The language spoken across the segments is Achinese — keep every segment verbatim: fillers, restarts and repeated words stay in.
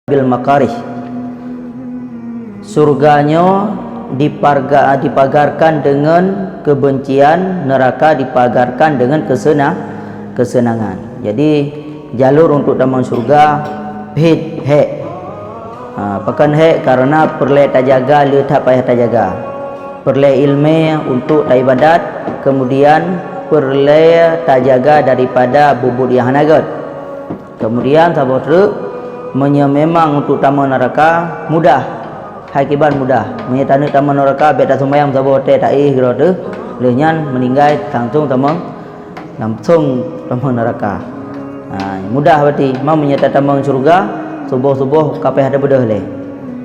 bil makarih. Surga nyoe diparga-, dipagarkan dengan kebencian, neraka dipagarkan dengan kesena-, kesenangan. Jadi, jalur untuk tamong syurga phet hék. Ha, pakon hék? Karena peureulée tajaga, le that payah tajaga. Peureulée iéleumé untuk taibadat, kemudian peureulée tajaga daripada buet-buet nyang hana gét. Kemudian saboh treuk, meunyoe memang untuk tamong neuraka, mudah. Hai kiban mudah. Meunyoe taneuk tamong neuraka, bék taseumayang saboh watée taéh keudroe teuh, lheueh nyan meuninggai langsong tamong, langsong tamong neuraka. Ha, mudah berarti. Ma meunyoe tatamong syeuruga, suboh-suboh ka payah tabeudôh lé.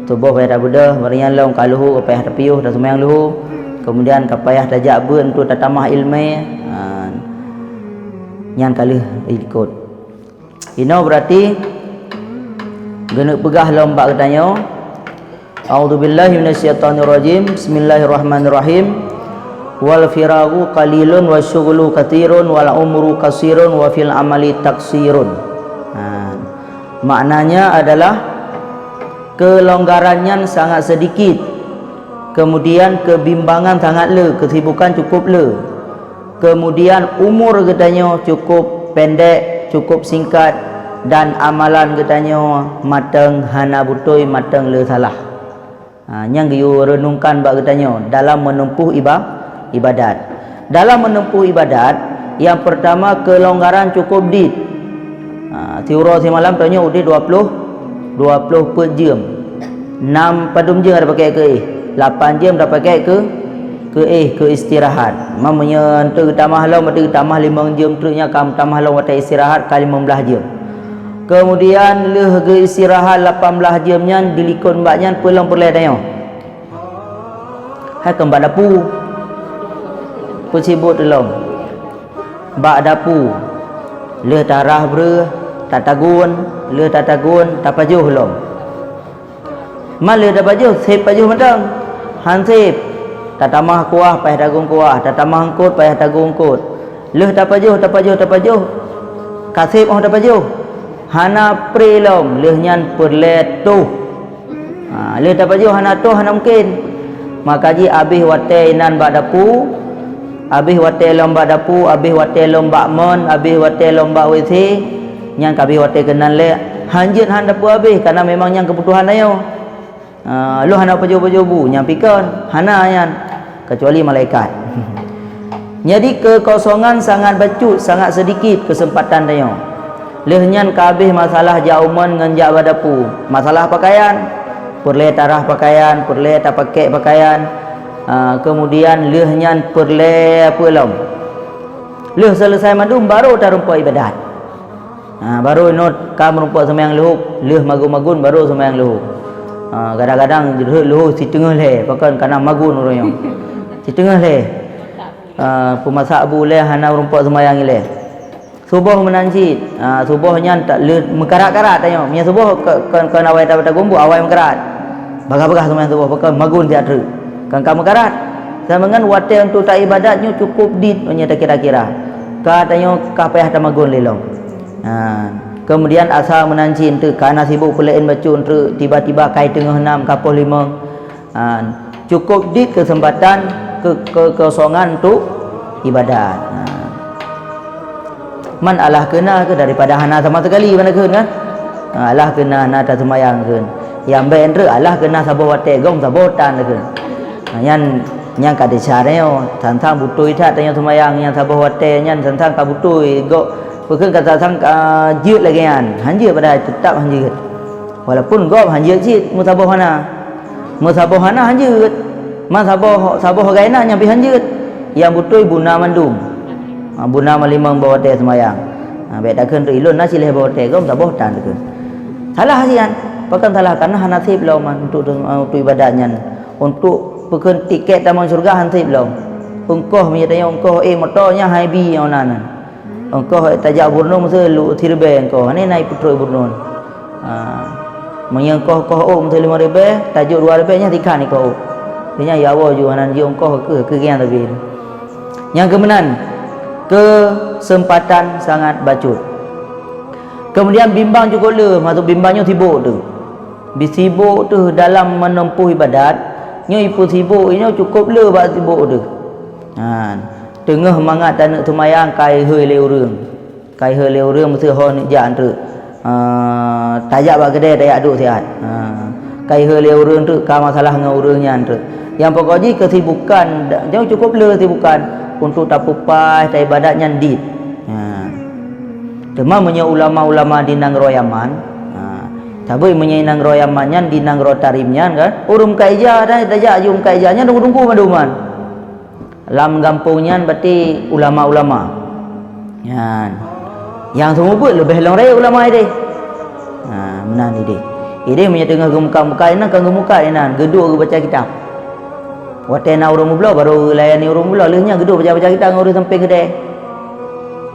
Suboh payah tabeudôh, bari nyan lom ka leuhô ka payah tapiôh, taseumayang leuhô. Kemudian ka payah tajak beuet untuk tatamah iéleumé. Ha, nyan ka lheueh ikot. Inoe berarti geuneuk peugah lom bak geutanyoe, "A'udzubillahi minasyaitonirrajim. Bismillahirrahmanirrahim. Wal firaghu qalilun wa syughlu katsirun wal umru qasirun wa fil amali taksirun." Ha, maknanya adalah kelonggaran nyan sangat sedikit, kemudian kebimbangan sangat le, kesibukan cukup le. Kemudian umur geutanyoe cukup pendek, cukup singkat, dan amalan geutanyoe mantong hana beutôi, mantong le salah. Ha, nyang geuyue renungkan bak geutanyoe dalam menempuh iba-, ibadat. Dalam menempuh ibadat, nyang pertama, kelonggaran cukup dit. Ha, siuroe simalam tanyoe udeb dua ploh, dua ploh peuet jeuem. Nam padum jeuem tapakék keu éh, lapan jeuem tapakék keu, keu éh, keu istirahat. Ma meunyoe eunteuk geutamah lom, berarti geutamah limong jeuem treuk nyan ka meutamah lom watée istirahat ka limong blaih jeuem. Kemudian lheueh geuistirahat lapan blaih jeuem nyan, dilikot bak nyan peue lom peureulée tanyoe? Hai kon bak dapu. Peue sibok teulom? Bak dapu. Lheueh tarah breueh, tatagun, lheueh tatagun, tapajoh lom. Ma lheueh tapajoh, seb pajoh mantong? Han seb. Tatamah kuah, payah tagun kuah, tatamah eungkot, payah tagun eungkot. Lheueh tapajoh, tapajoh, tapajoh, ka seb 'oh tapajoh. Hana pré lom, lheueh nyan peureulée toh. Ha, lheueh tapajoh hana toh, hana mungken. Maka jih abéh watée inan bak dapu, abéh watée lom bak dapu, abéh watée lom bak mon, abéh watée lom bak W C, nyan ka abéh watée keunan lé, hanjeuet han dapu abéh, karena memang nyan keubutuhan tanyoe. Ha, lôn hana pajoh-pajoh bu, nyan pi kon, hana nyan, kecuali malaikat. Jadi, keukosongan sangat bacut, sangat seudikit keuseumpatan tanyoe. Lheueh nyan ka abéh masalah jak u mon ngon jak bak dapu. Masalah pakaian, peureulée tarah pakaian, peureulée tapakék pakaian, a, keumudian lheueh nyan peureulée peue lom. Lheueh seuleusai mandum, barô tarumpok iébadat. Ha, barô inot ka meurumpok seumayang leuhô, lheueh magun-magun barô seumayang leuhô. Ha, kadang-kadang rhot leuhô siteungoh lhée, pakon kana magun uroe nyoe. Siteungoh lhée. Ha, peumasak bu lhée hana meurumpok seumayang ilée. Suboh meunan cit. Ha, suboh nyan ta-, le-, meukarat-karat tanyoe. Meunyoe suboh ke-, ke-, kon awai ta-, tagun bu, awai meukarat. Bagah-bagah seumayang suboh, pakon magun siat treuk. Kon ka meukarat. Sama ngon watée untuk taiébadat nyoe cukup dit meunyoe takira-kira. Ka tanyoe ka payah tamagun lé lom. Ha, keumudian asa meunan cit teuk kana sibok peuleuén bacut treuk, tiba-tiba kai teungoh nam ka poh limong. Ha, cukup dit keuseumpatan keu-, keukosongan untuk iébadat. Ha. Man alah keuna keu daripada hana sama sekali, mana kheun kan? Ha, alah keuna hana taseumayang kheun. Nyang bék treuk alah keuna saboh watée gom saboh tan kheun. Ha, nyan, nyan ka desya tanyoe, sang-sang beutôi that tanyoe seumayang nyang saboh watée nyan sang-sang ka beutôi, gob peukheun ka sang-sang ka jeuet lagée nyan, hanjeuet padahai teutap hanjeuet. Walaupun gob hanjeuet cit meusaboh hana. Meusaboh hana hanjeuet. Man saboh, saboh gaena nyang pi hanjeuet. Nyang beutôi buna mandum. Ha, buna malimong boh watée seumayang. Ha, bék takheun treuk ilôn na sileh boh watée, gom saboh tan takheun. Salah sian. Pakon salah? Karena hana seb lom man untuk, untuk iébadat nyan. Untuk peukheun tiket tamong syeuruga han seb lom. Ongkoh meunyoe tanyoe ongkoh, eh, moto nyan hai bi nyang na nyan. Ongkoh tajak Borneo meuseu lu siribée ongkoh. Hana na ipeutrok Borneo. Ha. Meunyoe ongkoh koh ôk meuseu limong ribée, tajok dua ribée nyan sikhan ikoh ôk. Nyan ya Allah ju hana ji ongkoh keu, keu gian tapi. Nyang keumeunan, keuseumpatan sangat bacut. Keumudian bimbang cukup le, maksud bimbang nyoe sibok tu. Bisibok teuh dalam meuneumpôh ibadat, nyoe ipeusibok, nyoe cukôp le bak sibok teuh. Ha, teungoh mangat taneuk seumayang ka ihôi lé ureuëng. Ka ihôi lé ureuëng meusti ho neuk jak treuk. Ha, tajak bak keudè tajak duek siat. Ha, ka ihôi lé ureuëng treuk ka masalah ngon ureuëng nyan treuk. Nyang pokok jih keusibukan, nyoe cukôp le sibukan untuk tapeupaih, taibadat nyan dit. Ha. Teuma meunyoe ulama-ulama di nanggroe Yaman, ha, sabab meunyoe nanggroe Yaman nyan di nanggroe Tarim nyan kan, ureuëng meukat ija dan tajak aju meukat ija nyan teungku-teungku mandum nyan. Lam gampông nyan berarti ulama-ulama. Nyan. Nyang seumeubeuet leubeh lom rayeuk ulama idéh. Ha, meunan idéh. Idéh meunyoe teungoh geumuka-muka inan, ka geumuka inan, geuduek geubaca kitab. Watée na ureuëng meubloe, barô geulayani ureuëng meubloe, lheueh nyan geuduek baca-baca kitab ngon ureuëng sampéng keudè.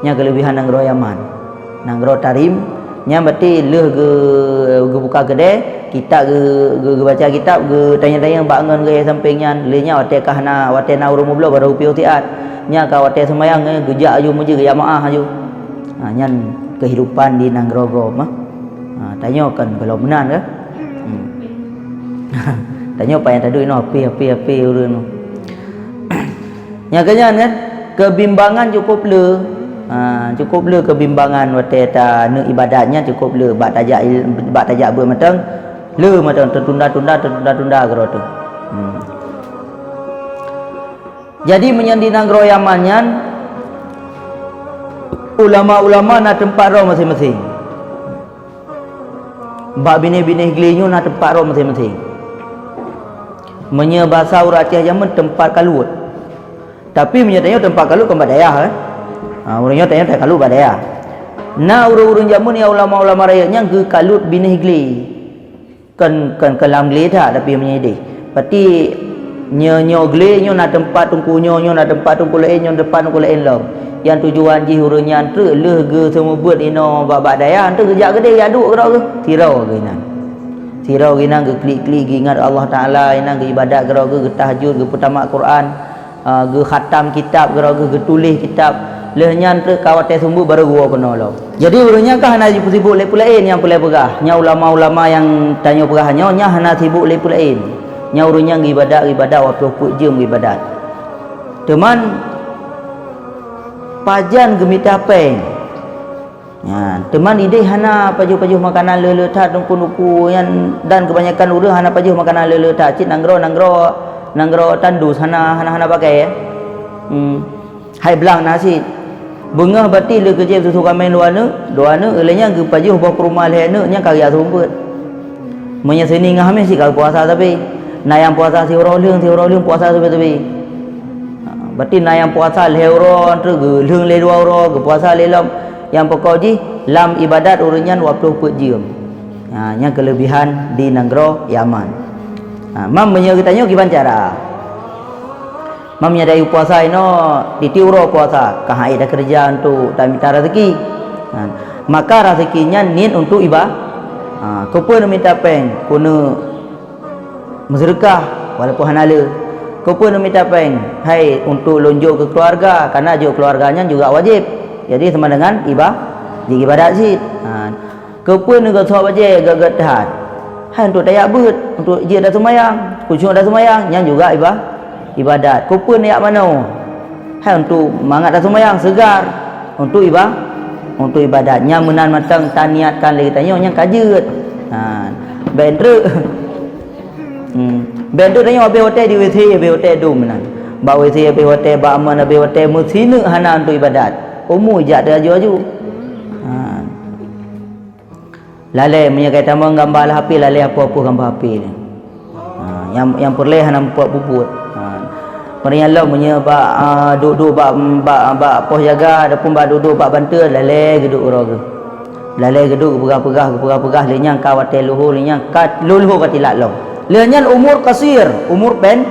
Nyan keuleubehan nanggroe Yaman. Nanggroe Tarim, nyan berarti lheueh geu-, geubuka keudè, kitab geu-, geu-, geubaca kitab, geutanyong-tanyong bak ngon geuh sampéng nyan. Lheueh nyan watée ka hana, watée na ureuëng meubloe, barô geupiôh siat. Nyan ka watée seumayang, eh, geujak aju meujeuet, geujamaah aju. Ha, nyan keuhidupan di nanggroe gob, ah. Ha, tanyoe kan gohlom meunan kah? Hmm. Tanyoe pajan taduek inoe, api, api, api ureuëng nyoe. Nyang keunyan kan, keubimbangan cukôp le. Ha, cukôp le keubimbangan watée taneuk ibadat nyan cukôp le bak tajak il-, bak tajak beuet mantong, le mantong teutunda-tunda, teutunda-tunda keudroe teuh. Hmm. Jadi meunyoe di nanggroe Yaman nyan, ulama-ulama na teumpat droe maséng-maséng. Bak binéh-binéh glé nyoe na teumpat droe maséng-maséng. Meunyoe basa ureuëng Aceh jameun teumpat kalut. Tapi meunyoe tanyoe teumpat kalut kon bak dayah, eh. Ha, ureuëng nyoe tanyoe teumpat kalut bak dayah. Na ureuëng-ureuëng jameun nyang ulama-ulama rayeuk nyan geukalut binéh glé. Kon, kon, kon lam glé that, tapi meunyoe idéh. Berarti nyoe, nyoe glé nyoe na teumpat teungku nyoe, nyoe na teumpat teungku laén, nyoe teumpat teungku laén lom. Nyang tujuan jih ureuëng nyan treuk lheueh geuseumeubeuet inoe bak, bak dayah, treuk geujak keudè, jak duek keudroe geuh. Sidroe geuh inan. Sidroe geuh inan geuklik-klik geuingat Allah Taala, inan geuibadat keudroe geuh, geutahajud, geupeutama Quran. Ah, geukhatam kitab, geura-, geu-, geutuléh kitab. Lheueh nyan treuk ka watée seumeubeuet barô geuwoe keunoe lom. Jadi ureuëng nyan ka hana jipeusibok lé peue laén nyang peureulée peugah. Nyan ulama-ulama nyang tanyoe peugah nyoe, nyan hana sibok lé peue laén. Nyan ureuëng nyan geuibadat, geuibadat, waploh peuet jeuem geuibadat. Teuman pajan geumita péng. Nyan, teuman idéh hana pajoh-pajoh makanan le-le that teungku-teungku nyan, dan keubanyakan ureuëng hana pajoh makanan le-le that, cit nanggroe, nanggroe, nanggroe tandus hana, hana, hana pakai, ya. Hmm. Hai blang na cit. Beungoh bati le keujép susu kaméng dua neuk, dua neuk, lheueh nyan geupajoh boh kurma lhée neuk, nyan ka geujak seumeubeuet. Meunyoe Seunin ngon Hamèh cit ka geupuasa sabe. Na nyang puasa siuroe lheueng, siuroe lheueng puasa sabe-sabe. Ha, berarti na nyang puasa lhée uroe, treuk geulheueng lé dua uroe, geupuasa lé lom. Nyang pokok jih, lam ibadat ureuëng nyan waploh peuet jeuem. Ha, nyan keuleubehan di nanggroe Yaman. Ha, mam meunyoe geutanyoe kiban cara. Mam nyadai puasa inoe, tieb-tieb uroe puasa, ka han ék takeureuja untuk tamita raseuki. Ha, maka raseuki nyan niet untuk iba-, ha, keupeue neumita péng, keuneuk meuseudeukah, walaupun hana le. Keupeue neumita péng, hai untuk lôn jok keu keuluwarga, karena jok keuluwarga nyan juga wajéb. Jadi, sama dengan iba-, jiibadat cit. Ha. Keupeue neugeusoe bajée gét-gét that? Hai untuk tajak beuet, untuk jeuet taseumayang, khusyuk taseumayang, nyan juga iba-, ibadat. Keupeue neujak manoe? Hai untuk mangat taseumayang, seugar, untuk iba-, untuk ibadat. Nyan meunan mantong taniatkan lé geutanyoe nyang ka jeuet. Ha, bèk treuk. Hmm. Bèk treuk tanyoe habéh watée di W C, habéh watée dum meunan. Bak W C habéh watée, bak aman habéh watée, meusineuk hana untuk ibadat. Umu jak teuaju-aju. Ha. Lalée, meunyoe gata tamong gamba lam H P, lalée apoh-apoh gamba H P nyan. Ha, nyang, nyang peureulée hana mupat peubuet. Ha. Meunyoe lom, meunyoe bak, ah, duek-duek bak, bak, bak pos jaga ataupun bak duek-duek bak banteue, lalée geuduek uroe geuh. Lalée geuduek geupeugah-peugah, geupeugah-peugah, lheueh nyan ka watée luho, lheueh nyan ka luho ka tilat lom. Lheueh nyan umur qasir, umur pen-,